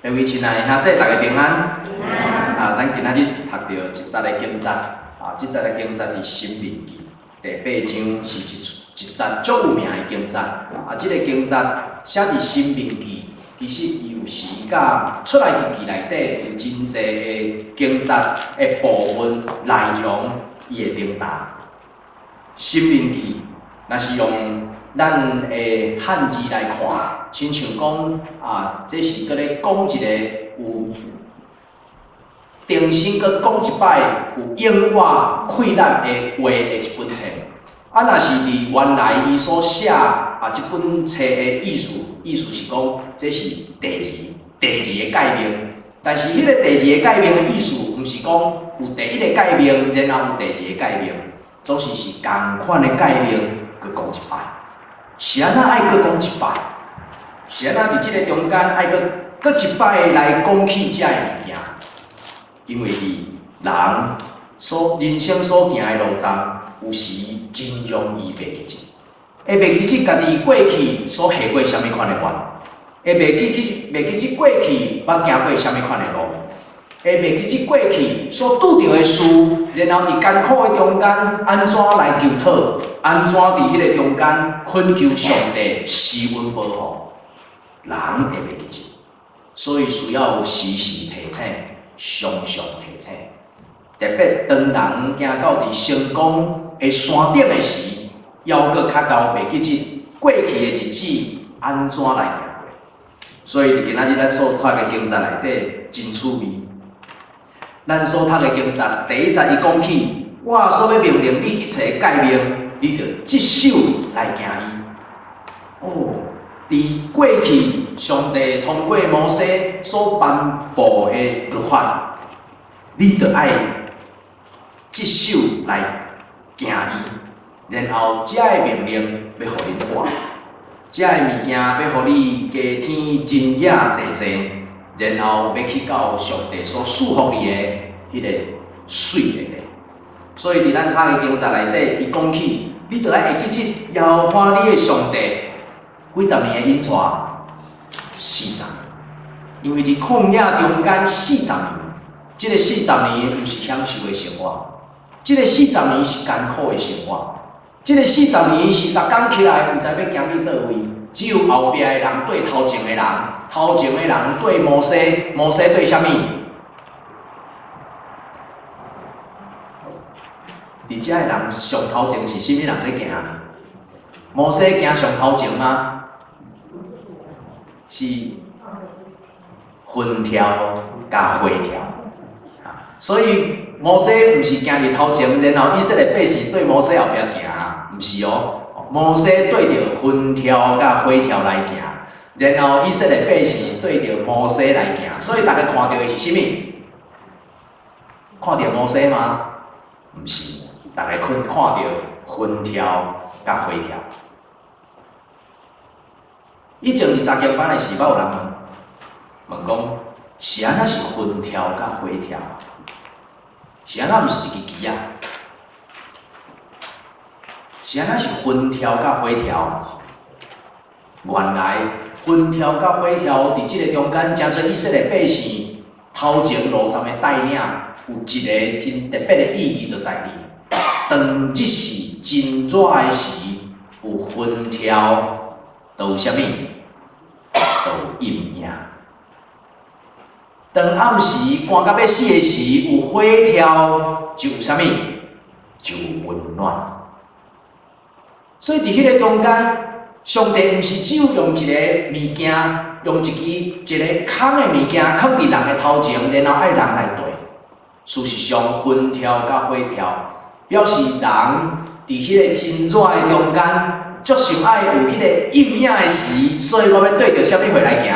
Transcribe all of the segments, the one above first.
各位親愛的兄姊，大家平安。啊，咱今仔日讀著一節的經節，啊，這節的經節佇《申命記》第八章，是一一節足有名的經節。啊，這個經節寫佇《申命記》，其實伊有時佮出埃及記內底有真濟的經節的部分內容，伊會連搭。《申命記》若是用咱的漢字來看，親像講啊，這是閣咧講一個有重新閣講一擺有永活氣力的話的一本冊。啊，若是佇原來伊所寫啊，這本冊的意思，意思是講這是第二第二个誡命。但是彼個第二个誡命的意思，毋是講有第一个誡命，然後有第二个誡命，總是是仝款的誡命，閣講一擺。是按怎愛閣講一擺？是按怎佇這个中間愛閣閣一擺來講起這个物件？因為佇人所人生所行的路程，有時真容易袂記得，會袂記得家己過去所許過啥物款的願，會袂記得袂記得過去捌行過啥物款的路，會袂記得過去所拄著的事，然後佇艱苦的中間按怎來求討，按怎佇彼個中間懇求上帝施恩保護，人會袂記得，所以需要時時提醒，常常提醒。特別當人行到佇成功的山頂的時，猶閣較𠢕袂記得過去的日子按怎來行過。所以佇今仔日咱所讀的經節內底真趣味。咱所讀的經節第一節伊講起，我所欲命令你一切誡命，你著職守來行伊。哦，佇過去上帝通過摩西所頒布的律法，你著愛職守來行伊，然後這个命令欲予恁活，這个物件欲予你加添仁義濟濟，然後欲去到上帝所賜予你的彼个媠的地。所以佇咱讀的經節內底，伊講起，你著愛會記得耶和華你的上帝幾十年的引帶，四十年。因為佇曠野中間四十年，這个四十年毋是享受的生活，這个四十年是艱苦的生活，這个四十年是逐工起來毋知欲行去佗位，只有後壁的人對頭前的人，頭前的人對摩西，摩西對啥物？佇遮的人上頭前是啥物人咧行？摩西行上頭前嗎？是雲柱佮火柱。所以摩西毋是行佇頭前，然後以色列百姓對摩西後壁行，毋是哦。摩西對著雲柱佮火柱來行，然後以色列百姓對著摩西來行。所以逐家看著的是啥物？看著摩西嗎？毋是，逐家看看著雲柱佮火柱。以前佇查經班的時，捌有人問問講，是按怎是雲柱佮火柱？是按怎毋是一支旗仔？是按怎是雲柱佮火柱？原來雲柱佮火柱佇這个中間，誠濟以色列百姓頭前路站的帶領，有一个真特別的意義，就在佇當日時真熱的時，有雲柱，就有啥物？就有陰影。當暗時寒甲欲死的時，有火柱，就有啥物？就有溫暖。所以佇彼个中間，上帝毋是只有用一個物件，用一支一个空的物件囥佇人的頭前，然後愛人來綴。事實上，雲柱佮火柱，表示人佇彼个真熱的中間，足想愛有彼個陰影的時，所以我欲對著啥物貨來行？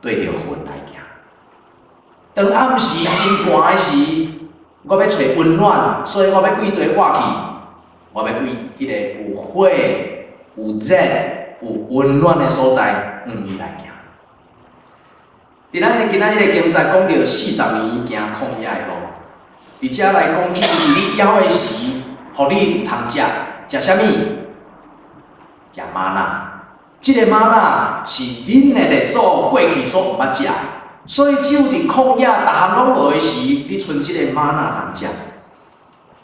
對著雲來行。當暗時真寒的時，我欲揣溫暖，所以我欲對佗倚去？我欲對彼个有火、有熱、有溫暖的所在，向伊來行。佇咱的今仔日的經節講著四十年行曠野的路，佇遮來講起，佇你枵的時，予你有通食，食啥物？食嗎哪。這个嗎哪是恁的列祖過去所毋捌食的。所以只有佇曠野，逐項攏無的時，你賰這个嗎哪通食，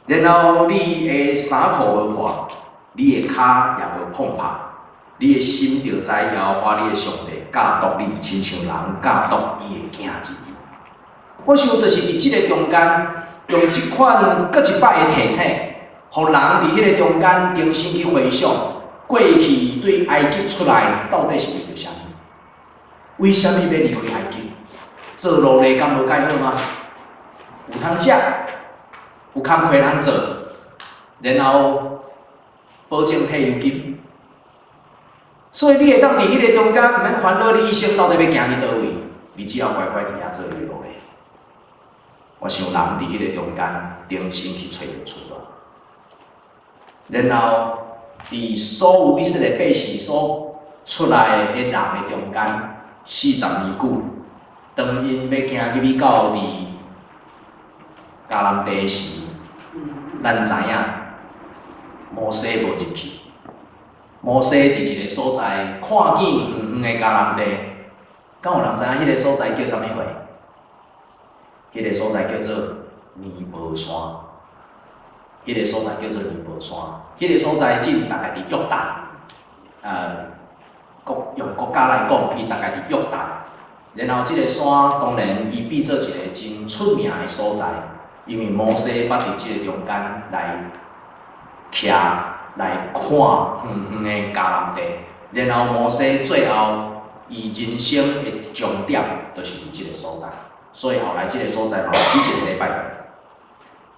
然後你的衫褲無破，你的跤也無碰破，你的心就知耶和華你的上帝教導你，親像人教導伊的囝兒。我想就是佇這个中間，用這款閣一擺的提醒，予人佇彼个中間重新去回想過去對埃及出來到底是為著啥物？為啥物欲離開埃及？做奴隸敢無蓋好嗎？有通食，有工課通做，然後保證退休金。所以你會當佇彼個中間，毋免煩惱你一生到底欲行去佗位，你只要乖乖佇遐做你的奴隸。我想人佇彼個中間重新去揣著出路，然後佇所有以色列百姓所出來的人的中間，40年久，當𪜶欲行入去到佇迦南地時，咱知影摩西無入去。摩西佇一个所在看見遠遠的迦南地，敢有人知影彼个所在叫啥物貨？彼个所在叫做尼波山。彼个所在叫做尼波山。彼个所在只大概佇約旦，用國家來講，伊大概佇約旦。然後這个山當然伊變做一个真出名的所在，因為摩西捌佇這个中間來徛來看遠遠的迦南地，然後摩西最後伊人生的終點就是佇這个所在，所以後來這个所在嘛有舉一个禮拜。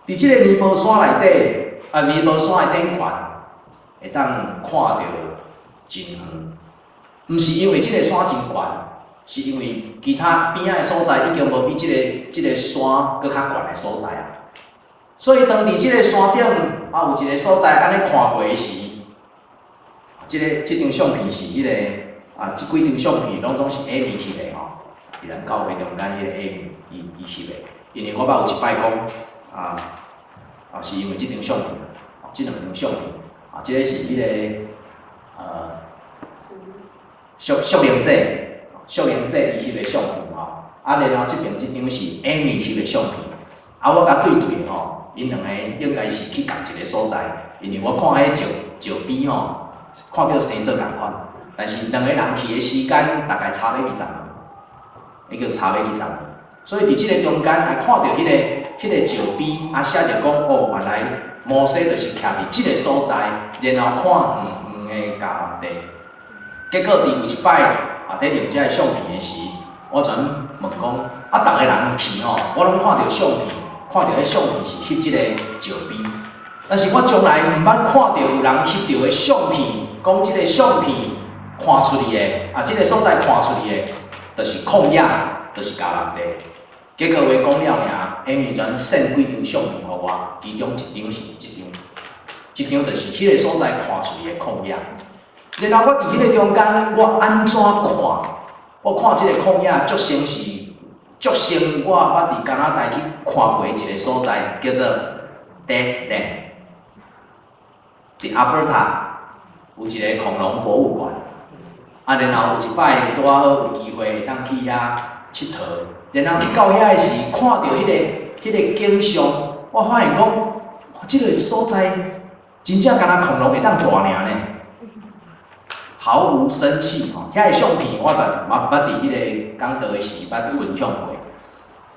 佇這個尼波山內底，尼波山的頂懸，會當看著真遠，毋是因為這个山真懸，是因為其他邊仔的所在已經無比這个山閣較懸的所在啊。所以當佇這个山頂有一个所在按呢看過的時，這張相片是彼个這幾張相片攏總是 Amy 翕的吼，佇咱教會中間彼個 Amy 伊翕的，因為我捌有一擺講是因為這張相片，這兩張相片，這个是彼个淑玲姐伊翕的相片吼，然後這邊這張是 Amy 翕的相片，我共對對吼，𪜶兩个應該是去仝一个所在，因為我看彼石碑吼，看著生做仝款，但是兩个人去的時間大概差欲20年，已經差欲20年，所以佇這个中間來看著彼个石碑，寫著講哦，原來摩西就是徛佇這个所在，然後看遠遠的迦南地。結果佇有一擺佇用這个相片的時，我轉問講，逐个人去吼，我攏看著相片，看著彼相片是翕這个石碑，但是我從來毋捌看著有人翕著的相片，講這个相片看出去的，這个所在看出去的，就是曠野，就是迦南地。結果話講了爾，Amy 轉 send 幾張相片予我，其中一張是這張，這張就是彼个所在看出去的曠野。然後我佇彼个中間，我按怎看？我看這个曠野，足像是足像我捌佇加拿大去看過一个所在，叫做 Death Land。佇阿伯塔有一个恐龍博物館，然後有一擺拄仔好有機會會當去遐𨑨迌，然後去到遐的時，看著彼个景象，我發現講，這个所在真正敢若恐龍會當蹛爾呢。毫無生氣吼，遐个相片我捌嘛捌佇彼个講道的時捌分享過。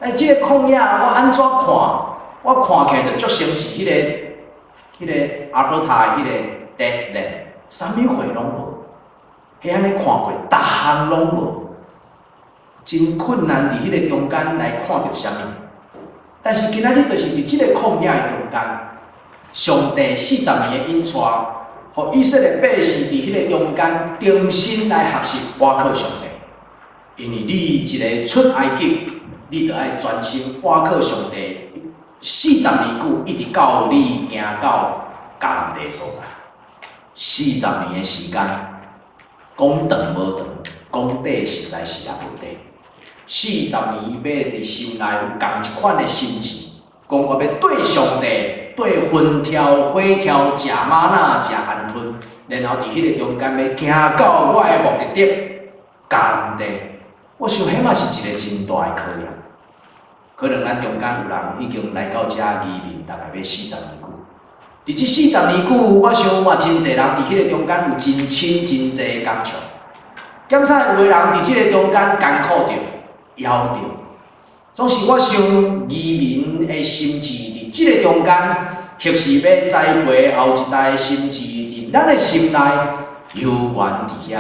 但這个曠野我按怎看，我看起來就足像是彼个阿伯塔的彼個 Death Land，啥物貨攏無，彼按呢看過，逐項攏無，真困難佇彼个中間來看著啥物。但是今仔日就是佇這个曠野的中間，上帝四十年的引帶，予以色列百姓佇彼个中間重新來學習倚靠上帝。因為你一个出埃及，你著愛專心倚靠上帝。40年久，一直到你行到迦南地的所在，四十年的時間，講長無長，講短實在是也無短。四十年欲佇心內有仝一款的心志，講我欲綴上帝，綴雲柱、火柱，食嗎哪、食鵪鶉，然後佇彼个中間欲行到我的目的地迦南地。我想，彼嘛是一个真大的考驗。可能咱中間有人已經來到遮移民，大概欲40年久。佇這四十年久，我想嘛真濟人佇彼个中間有真深真濟的感觸。檢查有的人佇這个中間艱苦著、枵著，總是我想移民的心志佇這个中間，或是欲栽培後一代的心志佇咱的心內，猶原佇遐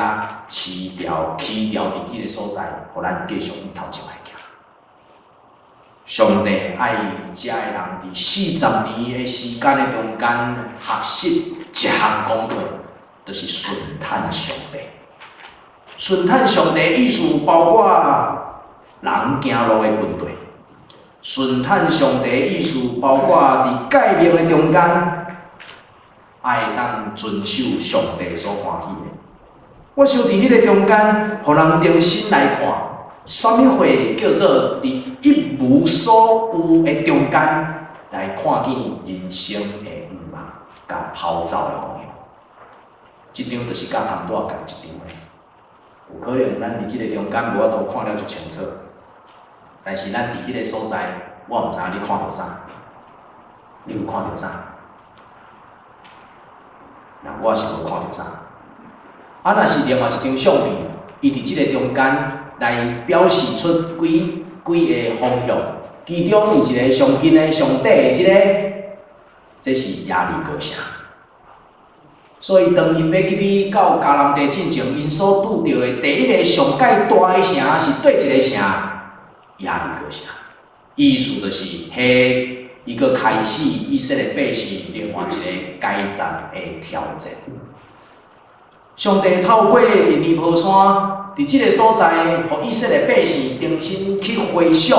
飼牢、起牢佇這个所在，予咱繼續向頭前來行。上帝愛遮的人佇四十年的時間的中間學習一項功課，就是順趁上帝。順趁上帝意思包括人行路的問題。順趁上帝意思包括佇誡命的中間，愛當遵守上帝所歡喜的。我想佇彼个中間，予人重新來看，啥物貨叫做佇一無所有的中間來看見人生的向望，佮跑走的方向。這張就是佮頭拄仔仝一張的。有可能咱佇這个中間無法度看了足清楚，但是咱佇彼个所在，我毋知影你看著啥，你有看著啥？那我是無看著啥。啊，若是另外一張相片，伊佇這个中間來表示出幾幾个方向，其中有一个上近的、上底的這個，這是耶利哥城。所以當𪜶欲入去到迦南地進前，𪜶所拄著的第一个上蓋大的城是佗一个城？耶利哥城。意思就是，彼伊閣開始以色列百姓另外一个階層的挑戰。上帝透過佇尼波山，佇這个所在，予以色列百姓重新去回想，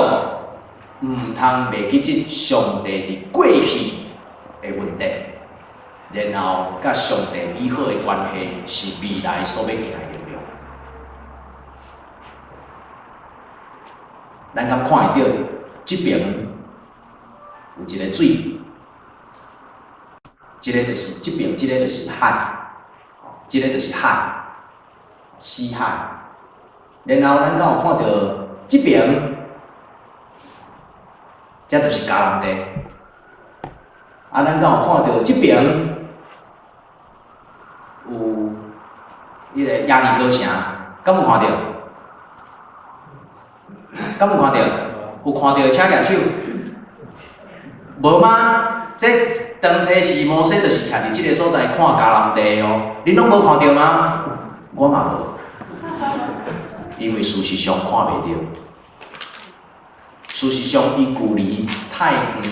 毋通袂記得上帝佇過去的恩典，然後佮上帝美好的關係是未來所欲行的力量。咱敢看會著這爿有一个水，這个就是這爿，這个就是海，這个就是海，死海。然後咱敢有看著這爿，這就是迦南地。啊，咱敢有看著這爿有彼个耶利哥城，敢有看著？敢有看著？有看著請舉手。無嗎？這當初時摩西就是徛佇這个所在看迦南地哦，恁攏無看著嗎？我嘛無，因為事實上看袂著。事實上，伊距離太遠的，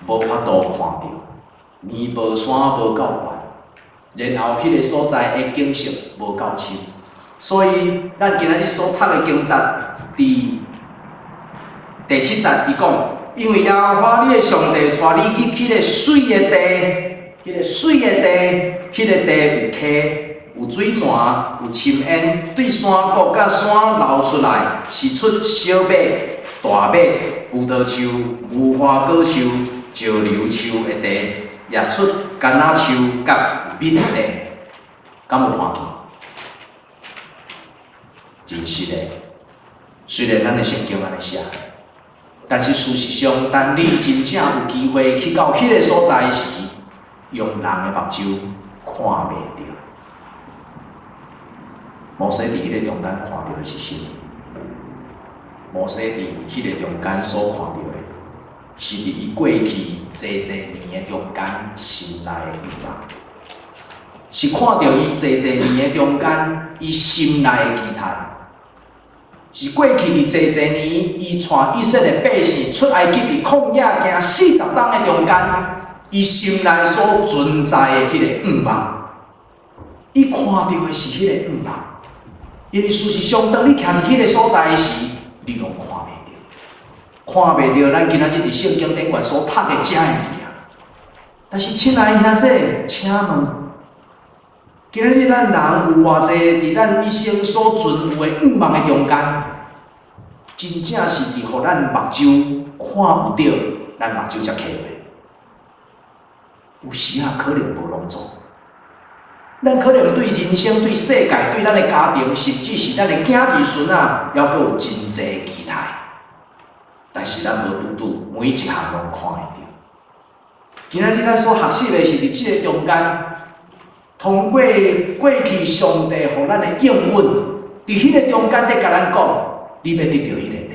無法度看著。尼波山無夠懸，然後彼个所在的景色無夠深，所以咱今仔日所讀的經節，佇第七節，伊講。因為耶和華你的上帝帶你去彼个媠的地，彼个媠的地，彼个地有溪，有水泉，有深淵，對山谷佮山流出來，是出小麥、大麥、葡萄樹、無花果樹、石榴樹的地，也出橄欖樹佮蜜的地，敢有看見？真實的，雖然咱的聖經按呢寫。但是事實上，當你真正有機會去到彼个所在時，用人的目睭看袂著。摩西佇彼个中間看著的是啥物？摩西佇彼个中間所看著的，是佇伊過去濟濟年的中間心內的願望，是看著伊濟濟年的中間，伊心內的期待。是過去佇濟濟年，伊帶以色列百姓出埃及佇曠野行40冬的中間，伊心內所存在的彼个願望，伊看著的是彼个願望。因為事實上，當你徛佇彼个所在時，你攏看袂著，看袂著咱今仔日佇聖經頂懸所讀的遮的物件。但是，親愛的兄弟，請問，今仔日咱人有偌濟佇咱一生所存有的願望的中間，真正是佇予咱目睭看毋著，咱目睭才起的。有時仔可能無攏總。咱可能對人生、對世界、對咱的家庭，甚至是咱的囝兒孫仔，猶閣有真濟期待。但是咱無拄拄每一項攏看會著。今仔日咱所學習的是佇這个中間，通過過去上帝予咱的應允，佇彼个中間佇共咱講，你欲得著彼个地。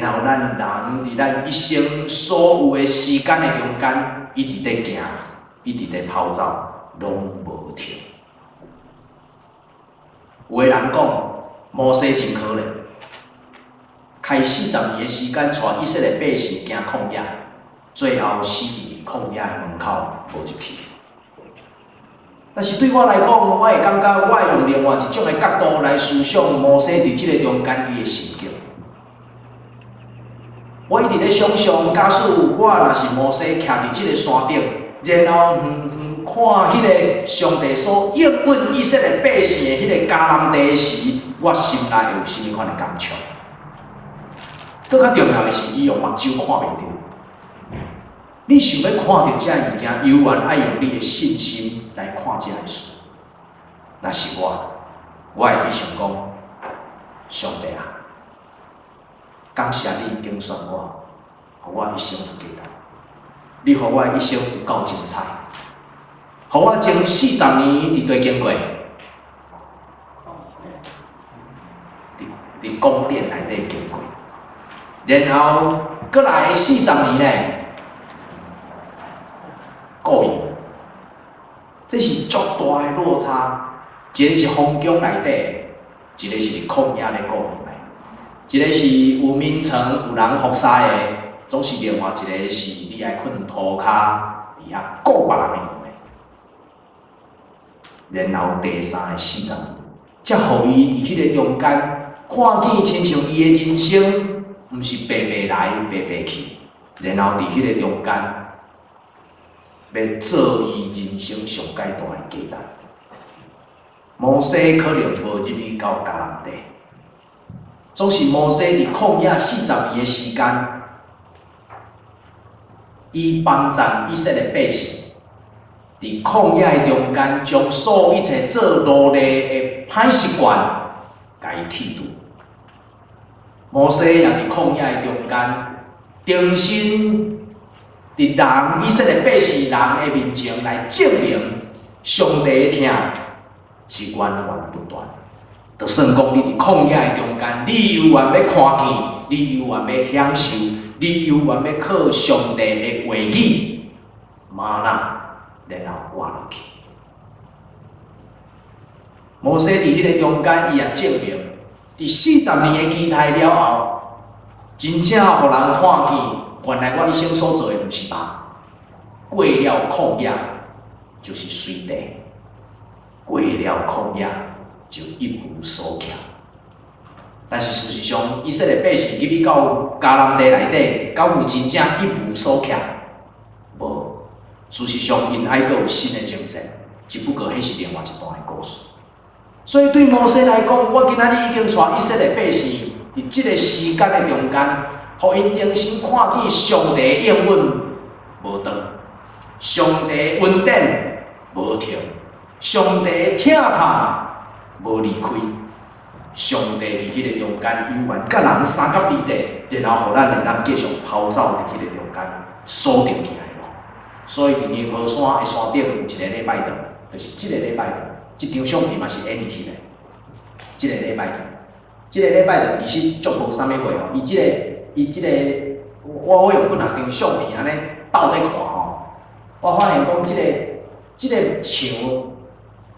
然後咱人佇咱一生所有的時間的中間，一直佇行，一直佇跑走，攏無停。有的人講，摩西真可憐，開40年的時間，帶以色列百姓行曠野，最後死佇曠野的門口，無入去。但是對我來講，我會感覺我會用另外一種的角度來思想摩西佇這个中間伊的心境。我一直咧想象，假使我若是摩西，徛佇這个山頂，然後遠遠看彼个上帝所應允以色列百姓的彼个迦南地時，我心內會有啥物款的感觸？閣較重要的是，伊用目睭看袂著。你想欲看著這个物件，猶原愛用你的信心來看這个事。若是我，我會去想講：上帝啊，感謝你揀選我，予我一生有價值。你予我一生有夠精彩，予我前四十年佇佗經過？佇宮殿內底經過，然後閣來四十年呢？顧羊，這是足大的落差。一个是皇宮內底，一个是佇曠野咧顧羊的，一个是有眠床有人服侍的，總是另外一个是你愛睏塗跤佇遐顧別人的羊的。然後第三个四十年，才予伊佇彼个中間看見親像伊的人生，毋是白白來白白去。然後佇彼个中間，欲做伊人生上蓋大的價值。摩西可能無入去到迦南地，總是摩西佇曠野四十年的時間，伊幫贊以色列百姓，佇曠野的中間，將所有一切做奴隸的歹習慣，共伊去除。摩西也佇曠野的中間，重新佇人以色列百姓人的面前來證明上帝的疼是源源不斷。就算講你佇曠野的中間，你猶原欲看見，你猶原欲享受，你猶原欲靠上帝的話語，嗎哪，然後活落去。摩西佇彼个中間，伊也證明，佇四十年的期待了後，真正予人看見，原來我一生所做的毋是夢。過了曠野就是水地，過了曠野就一無所欠。但是事實上，以色列百姓入去到迦南地內底，敢有真正一無所欠？無。事實上，𪜶愛閣有新的征戰，只不過彼是另外一段的故事。所以對摩西來講，我今仔日已經帶以色列百姓佇這个時間的中間，予𪜶重新看見上帝的應允無斷，上帝恩典無停，上帝疼痛無離開，上帝佇彼个中間猶原佮人相佮佇咧，然後予咱會當繼續跑走佇彼个中間鎖定起來路。所以佇尼婆山的山頂有一个禮拜堂，就是這个禮拜堂，這張相片嘛是演翕的。這个禮拜堂，這个禮拜堂其實足無啥物貨吼，伊這个，我用幾若張相片按呢鬥咧看吼，我發現講這个牆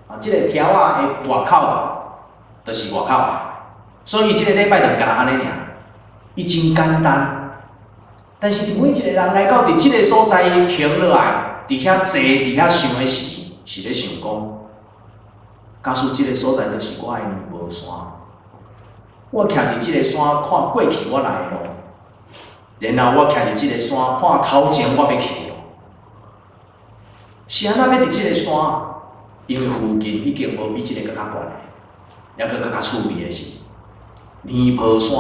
啊，這个柱仔的外口，就是外口，所以這个禮拜堂敢若按呢爾，伊真簡單。但是每一個人來到佇這个所在停落來，佇遐坐，佇遐想的時，是咧想講，假使這个所在就是我的尼波山，我徛佇這个山看過去我來的路，然後我徛佇這个山看頭前我欲去的路，是按怎欲佇這个山？因為附近已經無比這个閣較懸的，抑閣閣較趣味的是，尼波山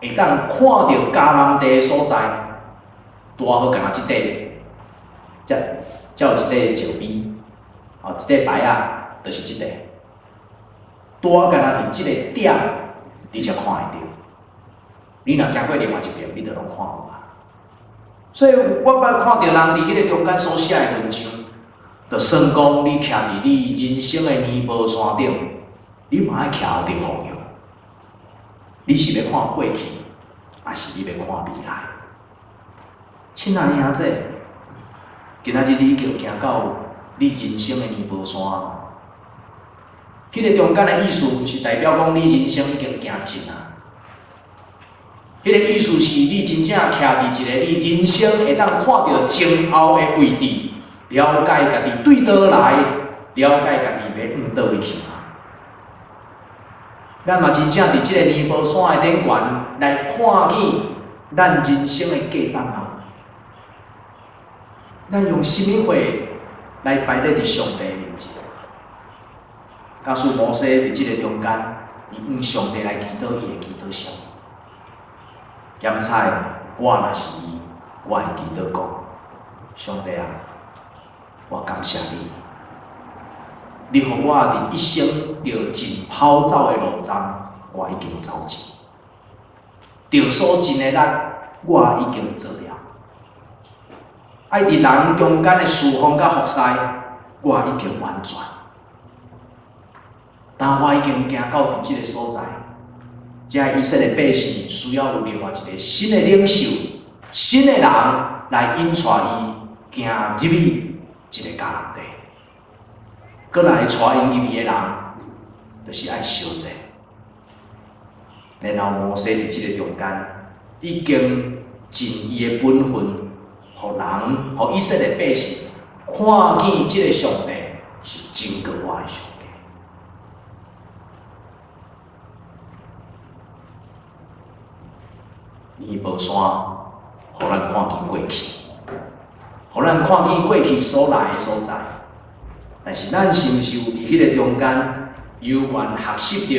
會當看著迦南地的所在，拄仔好敢若這塊，才有一塊石碑，哦，這塊牌仔就是這個，拄仔干焦佇這個點，你才看會著。你若行過另外一爿，你就攏看無啊。所以我捌看著人佇彼个中間所寫的文章，就算講你徛佇你人生的尼波山頂，你嘛愛徛予著方向。你是欲看過去，抑是你欲看未來？親愛的兄弟，今仔日你已經行到你人生的尼波山。彼个中間的意思，毋是代表講你人生已經行盡啊。彼个意思是你真正徛佇一個你人生會當看著前後的位置，了解家己對佗來，了解家己欲向佗位去。咱嘛真正佇這個尼波山的頂懸來看見咱人生的價值啊！咱用啥物貨來擺佇上帝面前？假使摩西佇這個中間，伊向上帝來祈禱，伊會祈禱啥物？檢採我若是伊，我會祈禱講：上帝啊，我感謝你，你予我佇一生著盡跑走的路站，我已經走盡；著所盡的力，我已經做了。愛佇人中間的侍奉佮服侍，我已經完全。但我已經行到佇這个所在，這以色列百姓需要有另外一个新的領袖、新的人來引帶伊行入去這个迦南地。閣來帶𪜶入去的人，就是愛相戰。然後摩西佇這个中間，已經盡伊的本分，予人、予以色列百姓看見這个上帝是真閣活的上帝。尼波山，予咱看見過去，予咱看見過去所來的所在。但是咱是毋是有佇彼個中間，猶原學習著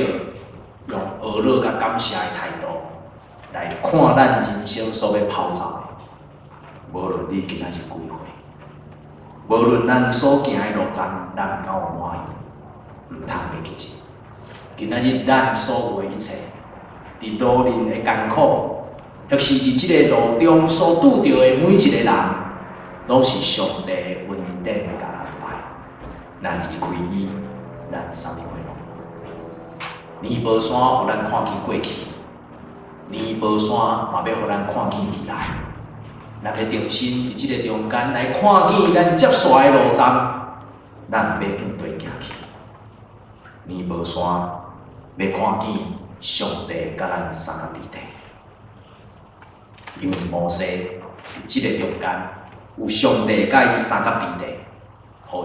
用懊惱佮感謝的態度來看咱人生所欲跑走的？無論你今仔日幾歲，無論咱所行的路程，咱敢有滿意？毋通袂記得。今仔日咱所有的一切，佇路面的艱苦，抑是佇這個路中所拄著的每一個人，攏是上帝的恩典佮安排。咱離開伊，咱啥物貨攏無。尼波山予咱看見過去，尼波山嘛欲予咱看見未來。咱欲重新佇這個中間來看見咱接續的路程，咱欲向佗行去。尼波山欲看見上帝佮咱相佇底。因為摩西佇這個中間有上帝佮伊相佮佇底，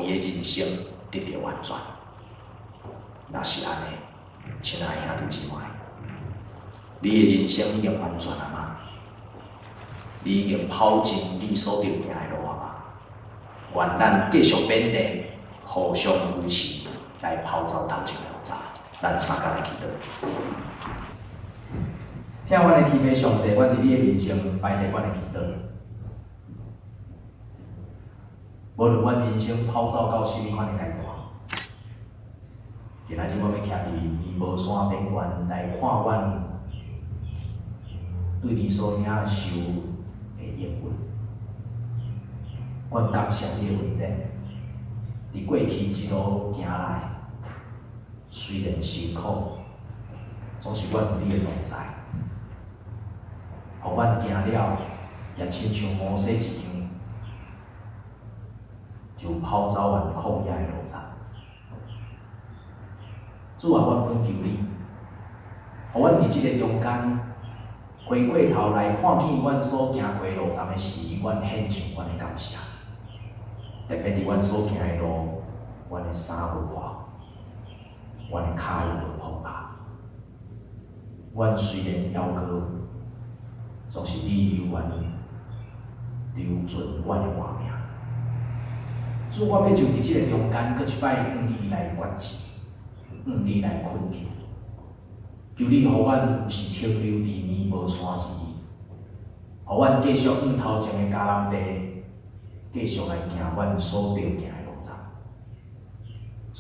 予伊的人生得著完全。若是按呢，親愛的兄弟姊妹，你的人生已經完全了嗎？你已經跑盡你所著行的路了嗎？願咱繼續勉勵，互相扶持，來跑走頭前的路程。咱相共來祈禱。疼阮的天父上帝，阮佇你的面前擺列阮的祈禱。無論阮人生跑走到啥物款的階段，今仔日我欲徛佇尼波山頂懸來看阮對你所領受的應允。阮感謝你的恩典，佇過去一路行來，雖然辛苦，總是阮有你的同在，予阮行了，也親像摩西一樣，就跑走完曠野的路程。主啊，阮懇求你，予阮佇這個中間回過頭來看見阮所行過的路程的時，阮獻上阮的感謝。特別佇阮所行的路，阮的衫無破，阮的跤也無碰破。阮雖然猶閣，總是你猶原留存阮的活命。主，我欲就佇這個中間，閣一擺向你來決志，向你來懇求，求你予阮毋是停留佇尼波山而已，予阮繼續向頭前的迦南地，繼續來行阮所著行的路程。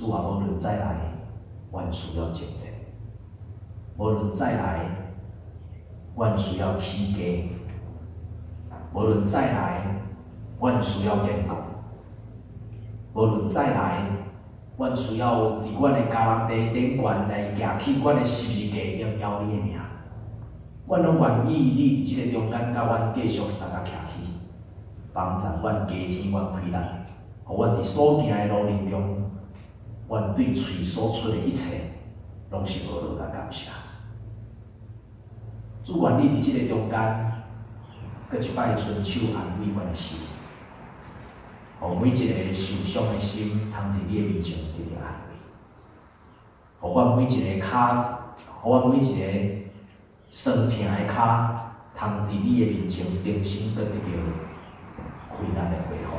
主啊，無論再來，阮需要征戰；無論再來，阮需要起家；無論再來，阮需要堅固；無論再來，阮需要佇阮的迦南地頂懸來舉起阮的十字架，榮耀你的名。阮攏願意你佇這个中間，佮阮繼續相佮徛起，幫助阮加添阮氣力，予阮佇所行的路程中，阮對喙所出的一切，攏是呵咾佮感謝。主，願你佇這个中間，閣一擺伸手安慰阮的心，予每一个受傷的心，通佇你的面前得著安慰。予阮每一个跤，予阮每一个酸疼的跤，通佇你的面前重新閣得著氣力的恢復。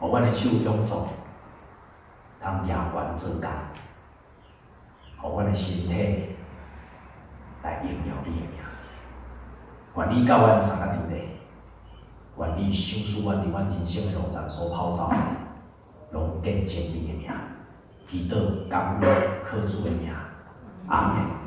予阮的手勇壯，通舉懸做工，予阮的身體來榮耀你的名。願你佮阮相佮佇咧，願你賞賜阮佇阮人生的路程所跑走的，攏見證你的名。祈禱感恩靠主的名，阿門。